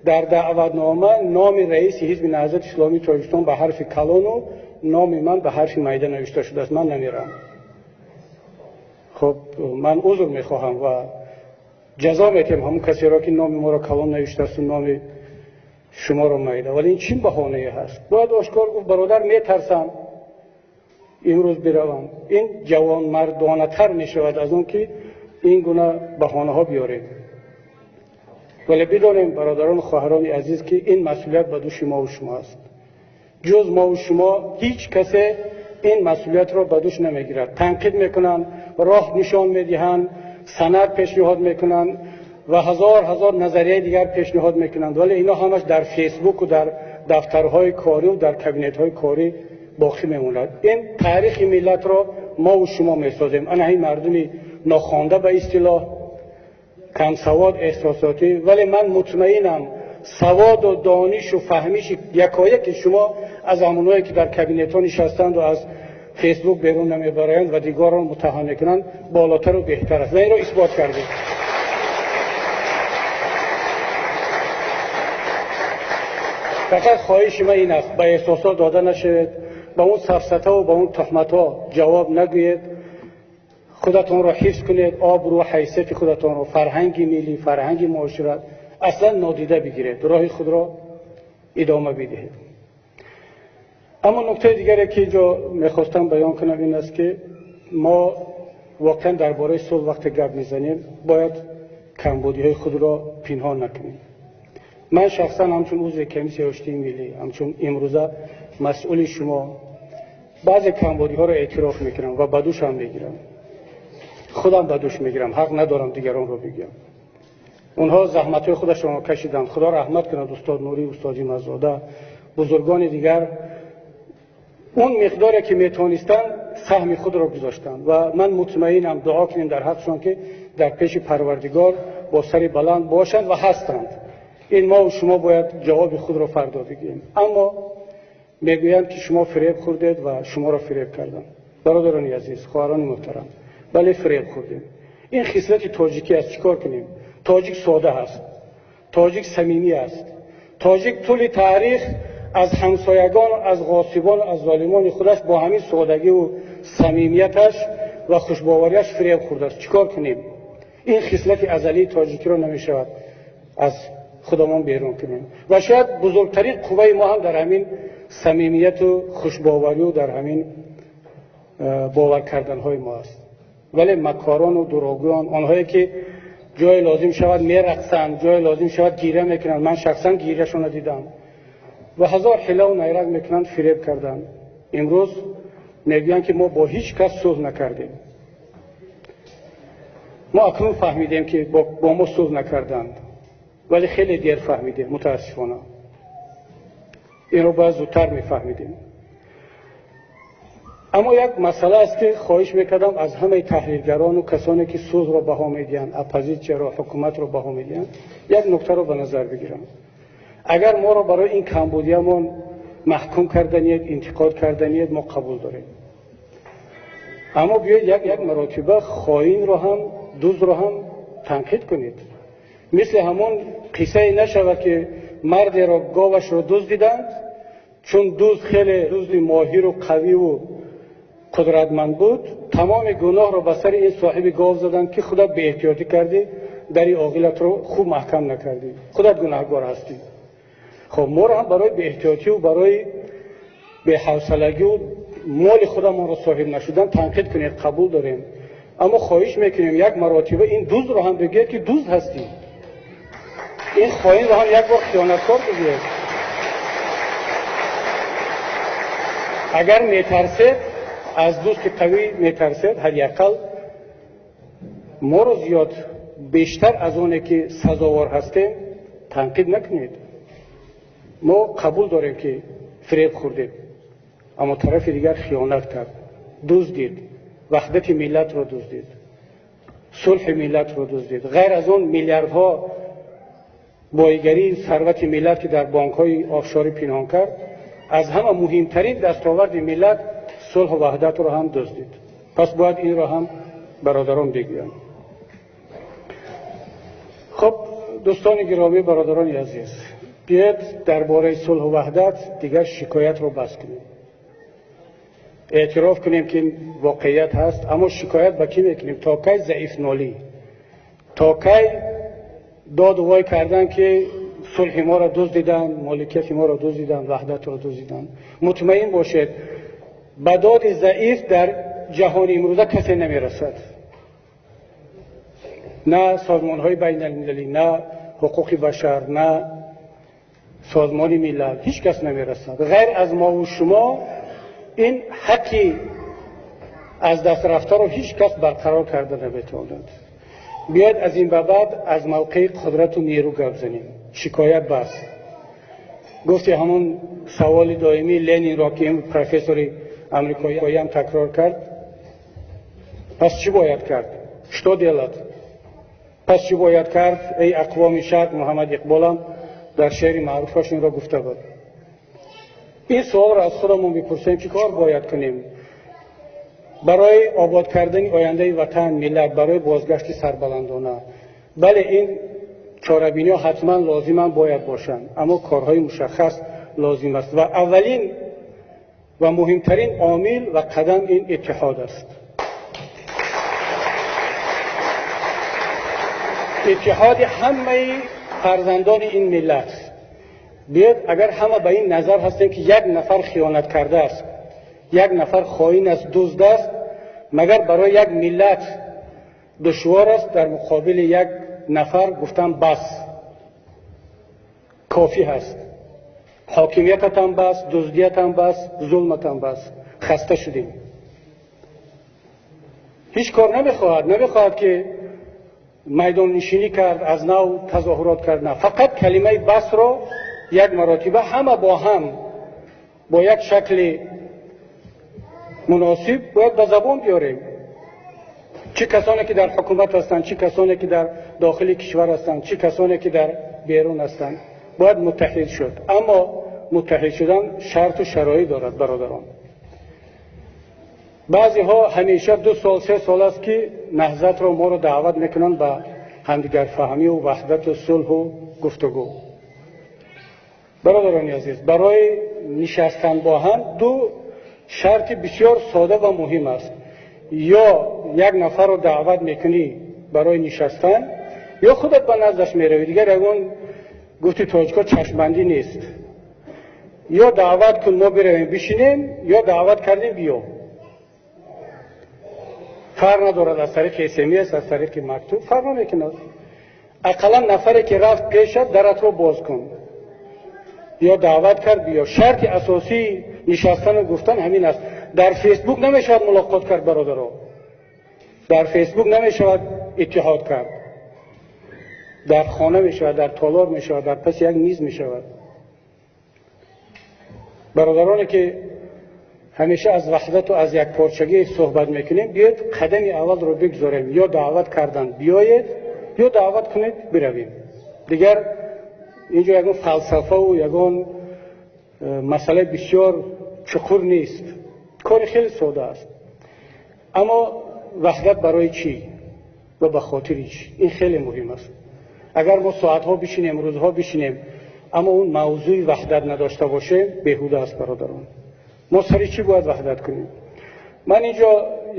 дар даъватнома номи раиси ҳизби Наҳзати Исломии Тоҷикистон ба ҳарфи калону номи ман ба ҳарфи майда навишта шудааст, ман намерам. Хуб, ман узр мехоҳам ва ҷазо метиҳам ҳамон касеро ки номи моро калон навиштааст ва номи шуморо майда. Вале ин чӣ баҳонае ҳаст? Бояд ошкор гуфт: бародар, метарсам имрӯз биравам. Ин ҷавонмардонатар мешавад аз он ки ин гуна баҳонаҳо биёрем. Вале бидонем, бародарону хоҳарони азиз, ки ин масъулият ба дӯши мову шумо аст. Ҷуз мову шумо ҳеҷ касе ин масъулиятро ба дӯш намегирад. Танқид мекунанд, роҳ нишон медиҳанд, санад пешниҳод мекунанд, ва ҳазор ҳазор назарияи дигар пешниҳод мекунанд, вале инҳо ҳамаш дар фейсбук ва дар дафтарҳои корӣ ва дар кабинетҳои корӣ боқӣ мемонад. Ин таърихи миллатро мо ва шумо месозем. Ана ин мардуми нохонда, ба истилоҳ камсавод, эҳсосотӣ, вале ман мутмаинам саводу донишу фаҳмиши якояки шумо аз ҳамонҳое ки дар кабинетҳо нишастанд ва аз фейсбук берун намебароянд ва дигарро муттаҳам мекунанд болотару беҳтар аст ва инро исбот кардем. Фақат хоҳиши ман ин аст, ба эҳсосот дода нашавед, ба он сафсатаву ба он туҳматҳо ҷавоб нагӯед, худатонро ҳифз кунед, обрӯ, ҳайсияти худатонро, фарҳанги миллӣ, фарҳанги муошират аслан нодида бигиред, роҳи худро идома бидиҳед. Аммо нуктаи дигаре ки инҷо мехостам баён кунам ин аст ки мо воқеан дар бораи сулҳ вақте гап мезанем бояд камбудиҳои худро пинҳон накунем. Ман шахсан ҳамчун узви комиссияи оштии миллӣ, ҳамчун имрӯза масъули шумо баъзе камбудиҳоро эътироф мекунам ва ба дӯшам мегирам, худам ба дӯш мегирам, ҳақ надорам дигаронро бигӯям. Онҳо заҳматҳои худашонро кашиданд, худо раҳмат кунад устод Нурӣ, устод Имаззода, бузургони дигар он миқдоре ки метавонистанд саҳми худро гузоштанд ва ман мутмаинам, дуо кунем дар ҳақшон ки дар пеши Парвардигор бо сари баланд бошанд ва ҳастанд. Ин мо шумо бояд ҷавоби худро фардо бигӯем. Аммо мегӯянд ки шумо фиреб хӯрдед ва шуморо фиреб карданд. Бародарони азиз, хоҳарони муҳтарам, бале, фиреб хӯрдем. Ин хислати тоҷикӣ аст, чӣ кор кунем? Тоҷик сода аст, тоҷик самимӣ аст, тоҷик тӯли таърих аз ҳамсоягон, аз ғосибон, аз золимони худаш бо ҳамин содагиву самимияташ ва хушбовариаш фиреб хӯрдааст. Чӣ кор кунем? Ин хислати азалии тоҷикиро намешавад аз худамон берун кунем ва шояд бузургтарин қувваи мо ҳам дар ҳамин самимияту хушбоварию дар ҳамин бовар карданҳои мо аст. Вале маккорону дурӯғгӯён, онҳое ки ҷое лозим шавад мерақсанд, ҷое лозим шавад гиря мекунанд, ман шахсан гиряшонро дидам ва ҳазор ҳилаву найранг мекунанд, фиреб карданд. Имрӯз мегӯянд ки мо бо ҳеҷ кас сулҳ накардем. Мо акнун фаҳмидем ки бо мо сулҳ накарданд, вале хеле дер фаҳмидем, мутаассифона. Инро бояд зудтар мефаҳмидем. Аммо як масъала аст ки хоҳиш мекардам аз ҳамаи таҳлилгарону касоне ки сулҳро баҳо медиҳанд, оппозитсияро, ҳукуматро баҳо медиҳанд, як нуктаро ба назар бигирам. Агар моро барои ин камбудиямон маҳкум карданиед, интиқод карданиед, мо қабул дорем. Аммо биёед як маротиба хоинро ҳам, дуздро ҳам танқид кунед. Мисли ҳамон қиссае нашавад ки мардеро говашро дуздиданд, чун дузд хеле дузди моҳиру қавиву қудратманд буд, тамоми гуноҳро ба сари ин соҳиби гов заданд ки худат беэҳтиётӣ кардӣ, дари оғилатро хуб маҳкам накардӣ, худат гунаҳгор ҳастӣ. Хоб, моро ҳам барои беэҳтиётиву барои беҳавсалагиву моли худамонро соҳиб нашудан танқид кунед, қабул дорем. Аммо хоҳиш мекунем як маротиба ин дуздро ҳам бигӯед ки дузд ҳастӣ, ин хоинро ҳам як бор хиёнаткор бигӯед. Агар метарсед, аз дузди қавӣ метарсед, ҳадди ақал моро зиёд бештар аз оне ки сазовор ҳастем танқид накунед. Мо қабул дорем ки фиреб хӯрдем, аммо тарафи дигар хиёнат кард, дуздид, ваҳдати миллатро дуздид, сулҳи миллатро дуздид. Ғайр аз он миллиардҳо боигарии сарвати миллат ки дар бонкҳои офшорӣ пинҳон кард, аз ҳама муҳимтарин дастоварди миллат сулҳу ваҳдатро ҳам дуздид. Пас бояд инро ҳам бародарон бигӯянд. Хуб, дӯстони гиромӣ, бародарони азиз, биёед дар бораи сулҳу ваҳдат дигар шикоятро бас кунем. Эътироф кунем ки воқеият ҳаст, аммо шикоят ба кӣ мекунем? То кай заифнолӣ, то кай доду вой кардан ки сулҳи моро дуздиданд, моликияти моро дуздиданд, ваҳдатро дуздиданд. Мутмаин бошед, ба доди заиф дар ҷаҳони имрӯза касе намерасад. На созмонҳои байналмилалӣ, на ҳуқуқи башар, на созмони миллат, ҳеҷ кас намерасад. Ғайр аз мову шумо ин ҳаққи аз даст рафтаро ҳеҷ кас барқарор карда наметавонад. Биёед аз ин ба баъд аз мавқеи қудрату нерӯ гап занем. Шикоят бас. Гуфти ҳамон саволи доимии Ленинро, ки ин профессори амрикоиам такрор кард. Пас чӣ бояд кард? Что делать? Пас чӣ бояд кард? Эй ақвоми шарқ, Муҳаммад Иқболам дар шеъри маъруфаш инро гуфта буд. Ин суолро аз худамон бипурсем, чӣ кор бояд кунем барои обод кардани ояндаи ватан, миллат, барои бозгашти сарбаландона. Бале, ин чорабиниҳо ҳатман лозиманд бояд бошанд, аммо корҳои мушаххас лозим аст ва аввалин ва муҳимтарин омил ва қадам ин иттиҳод аст. Иттиҳоди ҳамаи фарзандони ин миллат. Биёед агар ҳама ба ин назар ҳастем, ки як нафар хиёнат кардааст, як нафар хоин аст, дузд аст, магар барои як миллат душвор аст дар муқобили як нафар гуфтан бас, кофӣ ҳаст, ҳокимиятатам бас, дуздиятам бас, зулматам бас, хаста шудем. Ҳеҷ кор намехоҳад, намехоҳад ки майдоннишинӣ кард, аз нав тазоҳурот кард, на. Фақат калимаи басро як маротиба ҳама бо ҳам бо як шакли муносиб бояд ба забон биёрем. Чӣ касоне ки дар ҳукумат ҳастанд, чӣ касоне ки дар дохили кишвар ҳастанд, чӣ касоне ки дар берун ҳастанд, бояд муттаҳид шуд. Аммо муттаҳид шудан шарту шароит дорад, бародарон. Баъзеҳо ҳамеша 2 сол 3 сол аст ки наҳзатро моро даъват мекунанд ба ҳамдигарфаҳмӣ ва ваҳдату сулҳу гуфтугӯ. Бародарони азиз, барои нишастан бо ҳам ду шарти бисёр сода ва муҳим аст. Ё як нафарро даъват мекунӣ барои нишастан, ё худат ба наздаш меравӣ. Дигар ягон гуфти тоҷикҳо чашмбандӣ нест. Ё даъват кун мо биравем бишинем, ё даъват кардем биё. Фарқ надорад аз тариқи СМС, аз тариқи мактуб, фарқ намекунад. Ақаллан нафаре ки рафт пешат, даратро боз кун. Ё даъват кард биё. Шарти асосии нишастану гуфтан ҳамин аст. Дар Фейсбук намешавад мулоқот кард, бародаро. Дар Фейсбук намешавад иттиҳод кард. Дар хона мешавад, дар толор мешавад, дар паси як миз мешавад. Бародароне ки ҳамеша аз ваҳдату аз якпорчагӣ суҳбат мекунем, биёед қадами аввалро бигзорем. Ё даъват кардан биёед, ё даъват кунед биравем. Дигар инҷо ягон фалсафаву ягон масъалаи бисёр чуқур нест. Кори хеле сода аст. Аммо ваҳдат барои чӣ ва ба хотири чӣ? Ин хеле муҳим аст. Агар мо соатҳо бишинем, рӯзҳо бишинем, аммо он мавзӯи ваҳдат надошта бошем, беҳуда аст, бародарон. Мо сари чӣ бояд ваҳдат кунем? Ман инҷо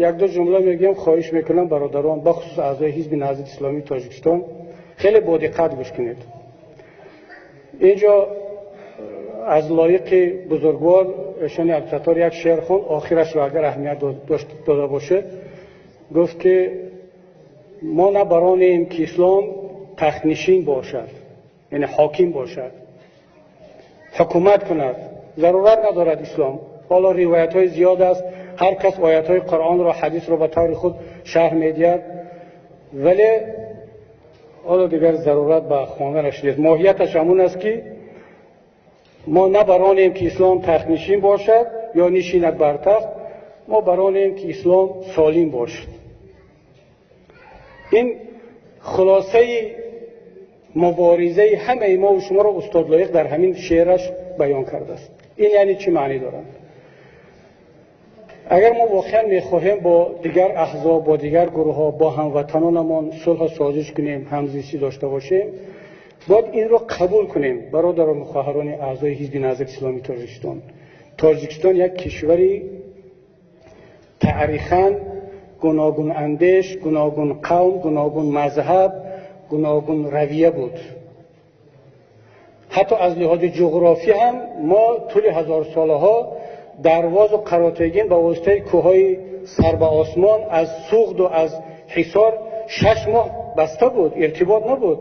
як-ду ҷумла мегӯям, хоҳиш мекунам бародарон, бахусус аъзои ҳизби Наҳзати Исломии Тоҷикистон, хеле бо диққат гӯш кунед. Инҷо аз лоиқи бузургвор эшони Абдусаттор як шеър хонд, охирашро агар аҳамият дода бошед, гуфт ки мо на баронем ки ислом тахтнишин бошад, яъне ҳоким бошад, ҳукумат кунад. Зарурат надорад ислом. Ҳоло ривоятҳои зиёд аст, ҳар кас оятҳои Қуръонро, ҳадисро ба таври худ шарҳ медиҳад, вале ҳоло дигар зарурат ба хонданаш нест. Моҳияташ ҳамун аст ки мо на баронем ки ислом тахтнишин бошад ё нишинад бар тахт, мо баронем ки ислом солим бошад. Ин хулосаи муборизаи ҳамаи мо ва шуморо устод Лоиқ дар ҳамин шеъраш баён кардааст. Ин яъне чӣ маънӣ дорад? Агар мо воқеан мехоҳем бо дигар аҳзоб, бо дигар гурӯҳҳо, бо ҳамватанонамон сулҳу созиш кунем, ҳамзистӣ дошта бошем, бояд инро қабул кунем, бародарону хоҳарони аъзои ҳизби Наҳзати Исломии Тоҷикистон. Тоҷикистон як кишвари таърихан гуногун андеш, гуногун қавм, гуногун мазҳаб, гуногун равия буд. Ҳатто аз лиҳози ҷуғрофӣ ҳам мо тӯли ҳазорсолаҳо дарвозу қаротегин ба воситаи кӯҳҳои сар ба осмон аз Суғду аз Ҳисор 6 моҳ баста буд, иртибот набуд.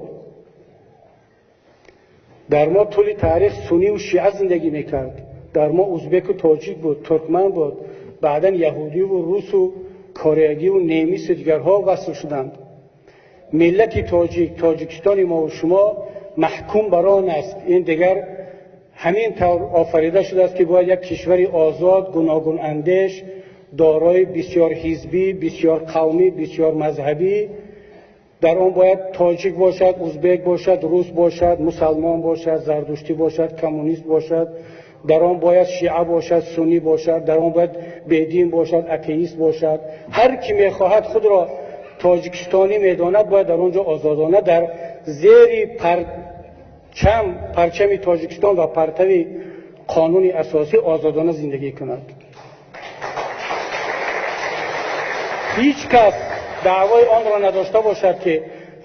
Дар мо тӯли таърих сунниву шиа зиндагӣ мекард. Дар мо узбеку тоҷик буд, туркман буд, баъдан яҳудиву русу кореягиву немису дигарҳо васл шуданд. Миллати тоҷик, Тоҷикистони мо ва шумо маҳкум бар он аст. Ин дигар ҳамин тавр офарида шудааст, ки бояд як кишвари озод, гуногунандеш, дорои бисёр ҳизбӣ, бисёр қавмӣ, бисёр мазҳабӣ, дар он бояд тоҷик бошад, узбек бошад, рус бошад, мусалмон бошад, зардуштӣ бошад, коммунист бошад, дар он бояд шиа бошад, суннӣ бошад, дар он бояд бедин бошад, атеист бошад. Ҳар ки мехоҳад худро тоҷикистонӣ медонад, бояд дар он ҷо озодона дар зери парчами Тоҷикистон ва партави қонуни асосӣ озодона зиндагӣ кунад. Ҳеҷ кас даъвои онро надошта бошад, ки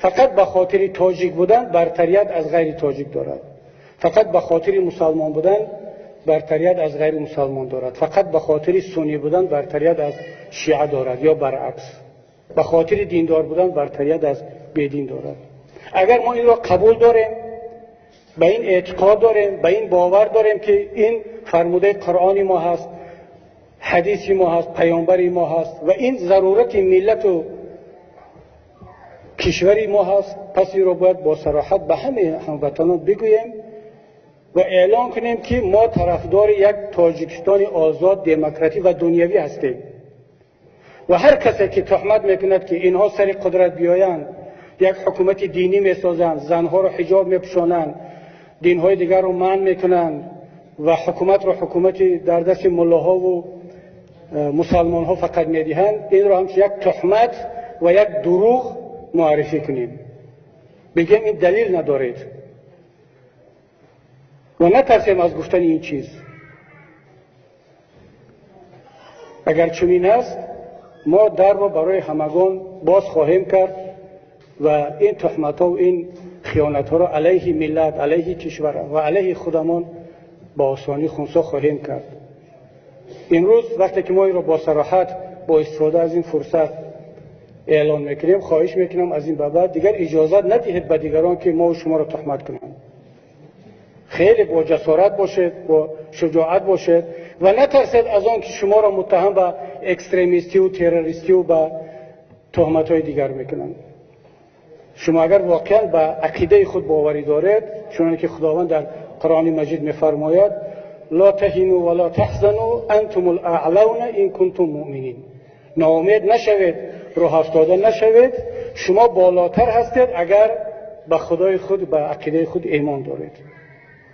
фақат ба хотири тоҷик будан бартарият аз ғайри тоҷик дорад, фақат ба хотири мусалмон будан бартарият аз ғайри мусалмон дорад, фақат ба хотири суннӣ будан бартарият аз шиа дорад ё баръакс, ба хотири диндор будан бартарият аз бедин дорад. Агар мо инро қабул дорем, ба ин эътиқод дорем, ба ин бовар дорем, ки ин фармудаи Қуръони мо ҳаст, ҳадиси мо ҳаст, паёмбари мо ҳаст ва ин зарурати миллату кишвари мо ҳаст, пас инро бояд бо сароҳат ба ҳамаи ҳамватанон бигӯем ва эълон кунем, ки мо тарафдори як Тоҷикистони озод, демократӣ ва дунявӣ ҳастем. Ва ҳар касе ки туҳмат мекунад, ки инҳо сари қудрат биёянд, як ҳукумати динӣ месозанд, занҳоро ҳиҷоб мепӯшонанд, динҳои дигарро манъ мекунанд ва ҳукуматро ҳукумати дар дасти муллоҳову мусалмонҳо фақат медиҳанд, инро ҳамчун як туҳмат ва як дурӯғ муаррифӣ кунем. Бигем ин далел надоред ва натарсем аз гуфтани ин чиз. Агар чунин аст, мо дарро барои ҳамагон боз хоҳем кард ва ин туҳматҳо ва ин хиёнатҳоро алайҳи миллат, алайҳи кишвар ва алайҳи худамон ба осонӣ хунсо хоҳем кард. Имрӯз вақте ки мо инро бо сароҳат, бо истифода аз ин фурсат эълон мекунем, хоҳиш мекунам аз ин ба баъд дигар иҷозат надиҳед ба дигарон, ки мо шуморо туҳмат кунанд. Хеле бо ҷасорат бошед, бо шуҷоат бошед ва натарсед аз он ки шуморо муттаҳам ба экстремистию террористию ба туҳматҳои дигар мекунанд. Шумо агар воқеан ба ақидаи худ боварӣ доред, чуноне ки Худованд дар Қуръони Маҷид мефармояд: ла таҳину ва ла таҳзану антумул аълавна ин кунтум муъминин. Ноумед нашавед, рӯҳафтода нашавед, шумо болотар ҳастед агар ба Худои худ, ба ақидаи худ имон доред.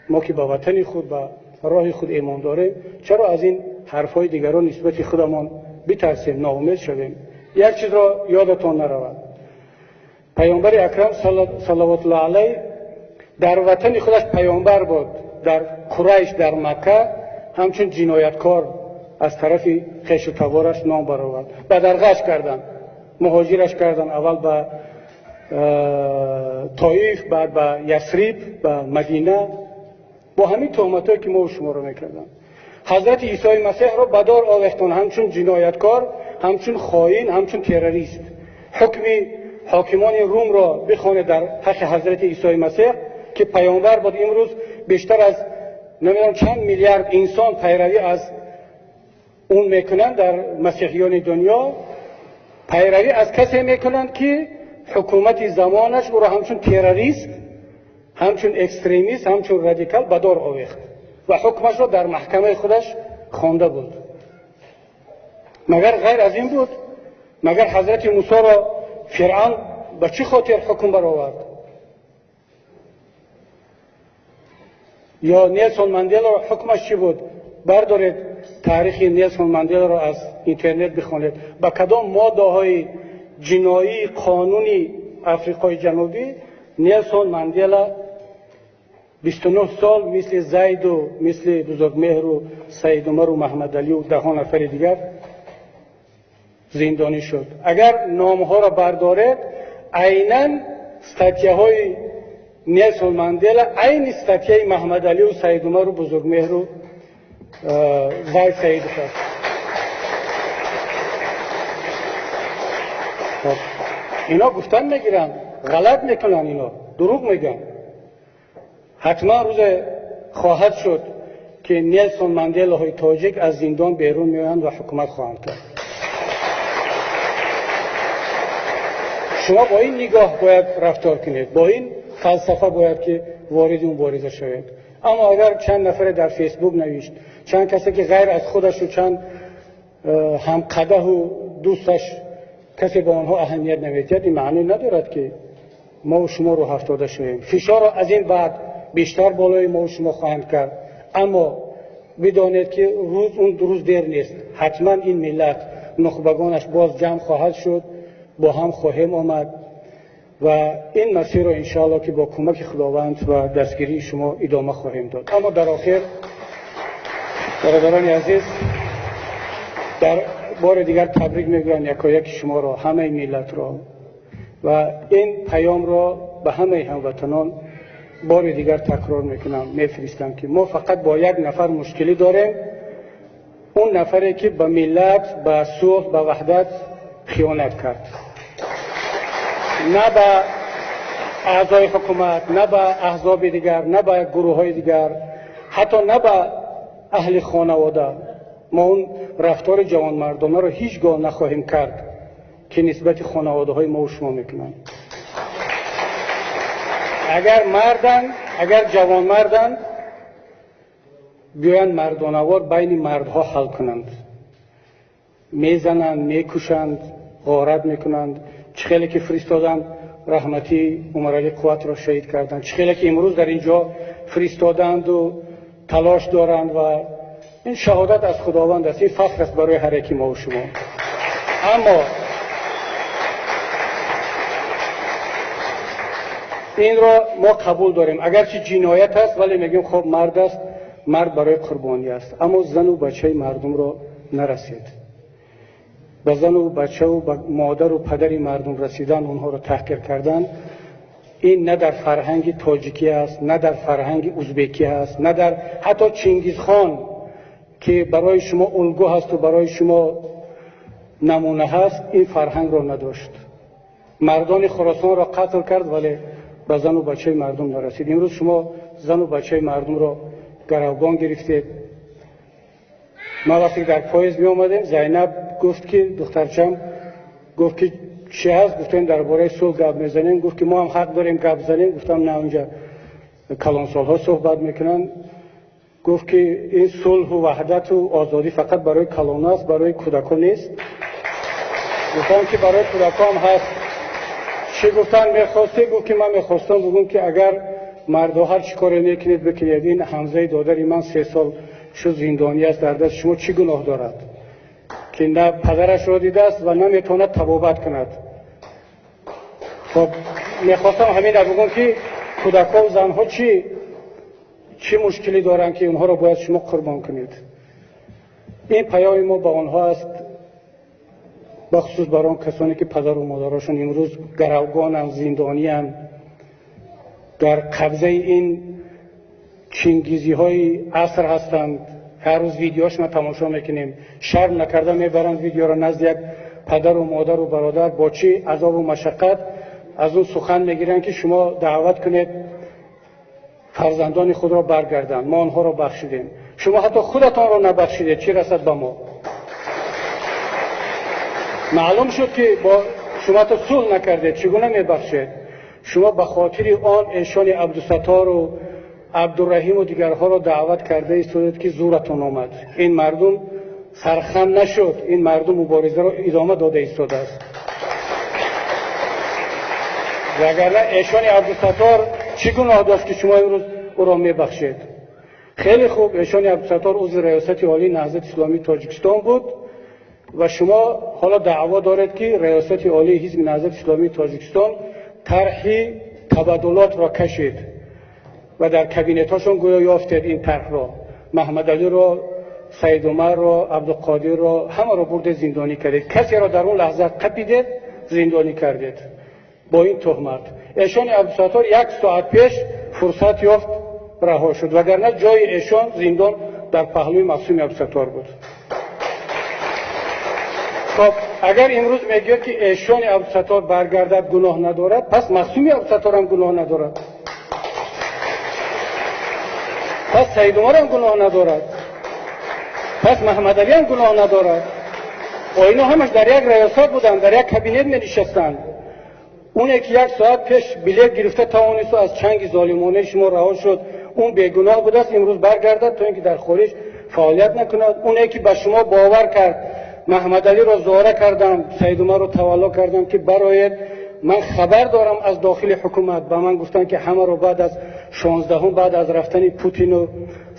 Мо ки ба ватани худ, ба роҳи худ имон дорем, чаро аз ин ҳарфҳои дигарон нисбати худамон битарсем, ноумед шавем? Як чизро ёдатон наравад. Паёмбари акрам салавотуллоҳ алайҳ дар ватани худаш паёмбар буд, дар Қурайш, дар Макка ҳамчун ҷинояткор аз тарафи хешу табораш ном баровард. Бадарғаш карданд, муҳоҷираш карданд аввал ба Тоиф, баъд ба Ясриб, ба Мадина, бо ҳамин туҳматҳое ки мо шуморо мекарданд. Ҳазрати Исои Масеҳро ба дор овехтанд ҳамчун ҷинояткор, ҳамчун хоин, ҳамчун террорист. Ҳукми ҳокимони Румро бихонед дар ҳаққи ҳазрати Исои Масеҳ, ки паёмбар буд. Имрӯз бештар аз намедонам чанд миллиард инсон пайравӣ аз он мекунанд дар масеҳиёни дунё, пайравӣ аз касе мекунанд, ки ҳукумати замонаш ӯро ҳамчун террорист, ҳамчун экстремист, ҳамчун радикал ба дор овехт ва ҳукмашро дар маҳкамаи худаш хонда буд. Магар ғайр аз ин буд? Магар ҳазрати Мусоро Фиръавн ба чӣ хотир ҳукм баровард? Ё Нелсон Манделаро ҳукмаш чӣ буд? Бардоред таърихи Нелсон Манделаро аз интернет бихонед. Ба кадом моддаҳои ҷиноии қонуни Африқои Ҷанубӣ Нелсон Мандела 29 сол мисли Зайду, мисли Бузургмеҳру, Саид Умару, Маҳмадалию даҳо нафари дигар зиндонӣ шуд? Агар номҳоро бардоред, айнан статьяҳои Нелсон Мандела айни статьяи Маҳмадалию, Саид Умару, Бузургмеҳру, Зайд Саидов аст. Ино гуфтан мегиранд, ғалат мекунанд, ино дурӯғ мегӯянд. Ҳатман рӯзе хоҳад шуд, ки Нелсон Манделаҳои тоҷик аз зиндон берун меоянд ва ҳукумат хоҳанд кард. Шумо бо ин нигоҳ бояд рафтор кунед, бо ин фалсафа бояд ки вориди мубориза шавед. Аммо агар чанд нафаре дар Фейсбук навишт, чанд касе ки ғайр аз худашу чанд ҳамқадаҳу дӯсташ касе ба онҳо аҳамият намедиҳад, ин маъно надорад ки мо ва шумо рӯ ҳафтода шавем. Фишорро аз ин баъд бештар болои мо ва шумо хоҳанд кард, аммо бидонед ки рӯз он рӯз дер нест. Ҳатман ин миллат нухбагонаш боз ҷамъ хоҳад шуд, бо ҳам хоҳем омад ва ин масирро иншоаллоҳ ки бо кӯмаки Худованд ва дастгирии шумо идома хоҳем дод. Аммо дар охир, бародарони азиз, дар бори дигар табрик мегӯям якояки шуморо, ҳамаи миллатро ва ин паёмро ба ҳамаи ҳамватанон бори дигар такрор мекунам, мефиристам ки мо фақат бо як нафар мушкилӣ дорем, он нафаре ки ба миллат, ба сулҳ, ба ваҳдат хиёнат кард. На ба аъзои ҳукумат, на ба аҳзоби дигар, на ба гурӯҳҳои дигар, ҳатто на ба аҳли хонавода. Мо он рафтори ҷавонмардонаро ҳеҷ гоҳ нахоҳем кард ки нисбати хонаводаҳои мо ва шумо мекунанд. Агар марданд, агар ҷавонмарданд, биёянд мардонавор байни мардҳо ҳал кунанд. Мезананд, мекушанд, ғорат мекунанд. Чӣ хеле ки фиристоданд раҳматӣ Умаралӣ Қувватро шаҳид карданд, чӣ хеле ки имрӯз дар ин ҷо фиристоданду талош доранд ва ин шаҳодат аз Худованд аст, ин фахр аст барои ҳар яки мо ва шумо. Аммо инро мо қабул дорем, агарчи ҷиноят аст, вале мегӯем хоб мард аст, мард барои қурбонӣ аст. Аммо зану бачаи мардумро нарасед. Ба зану бачаву ба модару падари мардум расидан, онҳоро таҳқир кардан, ин на дар фарҳанги тоҷикӣ аст, на дар фарҳанги узбекӣ аст, на дар ҳатто Чингизхон ки барои шумо улгӯ ҳасту барои шумо намуна ҳаст, ин фарҳангро надошт. Мардони Хуросонро қатл кард, вале ба зану бачаи мардум нарасид. Имрӯз шумо зану бачаи мардумро гаравгон гирифтед. Ма вақте дар поезд меомадем, Зайнаб гуфт ки духтарчам гуфт ки чӣ ҳаст? Гуфтем дар бораи сулҳ гап мезанем. Гуфт ки мо ҳам ҳақ дорем гап занем. Гуфтам на, онҷа калонсолҳо суҳбат мекунанд. Гуфт ки ин сулҳу ваҳдату озодӣ фақат барои калон аст, барои кӯдакон нест. Гуфтам ки барои кӯдакон ҳаст. Чӣ гуфтан мехостӣ? Гуфт ки ман мехостам бигӯям ки агар мардҳо ҳар чӣ коре мекунед бикунед, ин Ҳамзаи додари ман 3 сол шуд зиндонӣ аст, дар даст шумо чӣ гуноҳ дорад ки на падарашро дидааст ва наметавонад табобат кунад. Хоб мехостам ҳаминро бигӯям ки кӯдакҳо занҳо чӣ мушкилӣ доранд ки онҳоро бояд шумо қурбон кунед. Ин паёми мо ба онҳо аст, бахусус бар он касоне ки падару модарашон имрӯз гаравгонанд, зиндониянд, дар қабзаи ин чингизиҳои аср ҳастанд. Ҳар рӯз видеошонро тамошо мекунем, шарм накарда мебаранд видеоро назди як падару модару бародар, бо чӣ азобу машаққат аз ӯ сухан мегиранд ки шумо даъват кунед фарзандони худро баргарданд, мо онҳоро бахшидем. Шумо ҳатто худатонро набахшидед, чӣ расад ба мо? Маълум шуд ки бо шумо ҳатто сулҳ накардед, чӣ гуна мебахшед? Шумо ба хотири он эшони Абдусаттору Абдураҳиму дигарҳоро даъват карда истодед ки зуратон омад. Ин мардум сархам нашуд, ин мардум муборизаро идома дода истодааст. Вагарна эшони Абдусаттор чӣ гуноҳ дошт ки шумо имрӯз ӯро мебахшед? Хеле хуб, эшони Абдусаттор узви Раёсати Олии Наҳзати Исломии Тоҷикистон буд ва шумо ҳоло даъво доред ки Раёсати Олии Ҳизби Наҳзати Исломии Тоҷикистон тарҳи табаддулотро кашид ва дар кабинетҳошон гӯё ёфтед ин тарҳро. Маҳмадалиро, Саид Умарро, Абдуқодирро ҳамаро бурдед зиндонӣ кардед. Касеро дар он лаҳза қапидед, зиндонӣ кардед бо ин туҳмат. Эшони Абдусаттор 1 соат пеш фурсат ёфт, раҳо шуд, вагарна ҷои эшон зиндон дар паҳлӯи Маъсуми Абдусаттор буд. Хоб, агар имрӯз мегӯяд ки эшони Абдусаттор баргардад гуноҳ надорад, пас Маъсуми Абдусаттор ҳам гуноҳ надорад, пас Саид Умар ҳам гуноҳ надорад, пас Маҳмадалӣ ҳам гуноҳ надорад. О, ино ҳамаш дар як раёсат буданд, дар як кабинет менишастанд. Оне ки як соат пеш билет гирифта тавонисту аз чанги золимонаи шумо раҳо шуд, он бегуноҳ будааст, имрӯз баргардад, то ин ки дар хориҷ фаъолият накунад. Оне ки ба шумо бовар кард, Маҳмадалиро зора кардам, Саидумарро тавалло кардам, ки бароед. Ман хабар дорам аз дохили ҳукумат, ба ман гуфтанд, ки ҳамаро баъд аз 16-ум, баъд аз рафтани Путину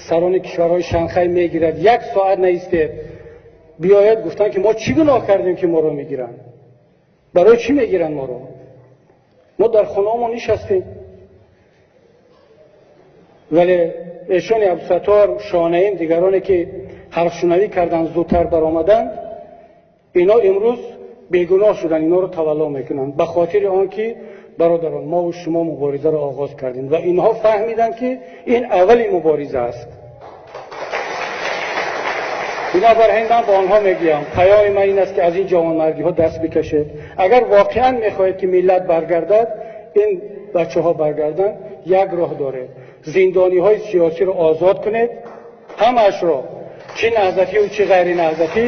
сарони кишварҳои Шанхай мегирад. Як соат наистед, биёед. Гуфтанд, ки мо чӣ гуноҳ кардем, ки моро мегиранд? Барои чӣ мегиранд моро? Мо дар хонаҳомон нишастем. Вале эшони Абдусаттор, Шонаим, дигароне ки ҳарфшунавӣ карданд, зудтар баромаданд, ино имрӯз бегуноҳ шуданд, инҳоро тавалло мекунанд. Ба хотири он ки, бародарон, мо шумо муборизаро оғоз кардем ва инҳо фаҳмиданд, ки ин аввали мубориза аст. Бинобар ҳамин ман ба онҳо мегӯям, паёми ман ин аст, ки аз ин ҷавонмардиҳо даст бикашед. Агар воқеан мехоҳед, ки миллат баргардад, ин бачаҳо баргарданд, як роҳ доред: зиндониҳои сиёсиро озод кунед, ҳамаашро, чӣ наҳзативу чӣ ғайри наҳзатӣ.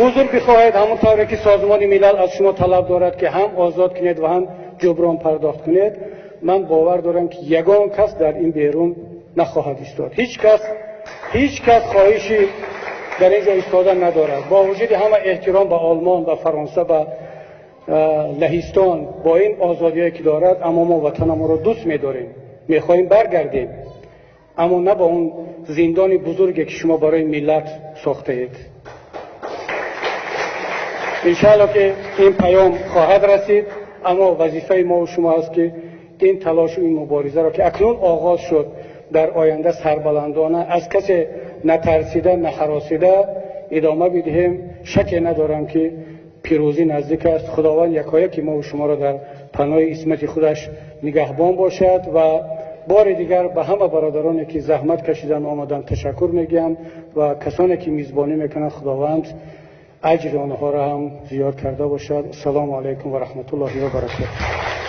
Узр бихоҳед, ҳамон тавре ки Созмони Милал аз шумо талаб дорад, ки ҳам озод кунед ва ҳам ҷуброн пардохт кунед. Ман бовар дорам, ки ягон кас дар ин берун нахоҳад истод. Ҳеҷ кас, ҳеҷ кас хоҳиши дар ин ҷо истодан надорад. Бо вуҷуди ҳама эҳтиром ба Олмон ва Фаронса ва Лаҳистон бо ин озодиҳое ки дорад, аммо мо ватанамонро дӯст медорем, мехоҳем баргардем, аммо на ба он зиндони бузурге, ки шумо барои миллат сохтаед. Иншаалло, ки ин паём хоҳад расид. Аммо вазифаи мо шумо аст, ки ин талошу ин муборизаро, ки акнун оғоз шуд, дар оянда сарбаландона, аз касе натарсида, наҳаросида идома бидиҳем. Шаке надорам, ки пирӯзӣ наздик аст. Худованд якояки мо шуморо дар паноҳи исмати худаш нигаҳбон бошад. Ва бори дигар ба ҳама бародароне, ки заҳмат кашидан омаданд, ташаккур мегӯям ва касоне, ки мизбонӣ мекунанд, Худованд аҷри онҳоро ҳам зиёд карда бошад. Ассалому алайкум ва раҳматуллоҳи ва баракотуҳ.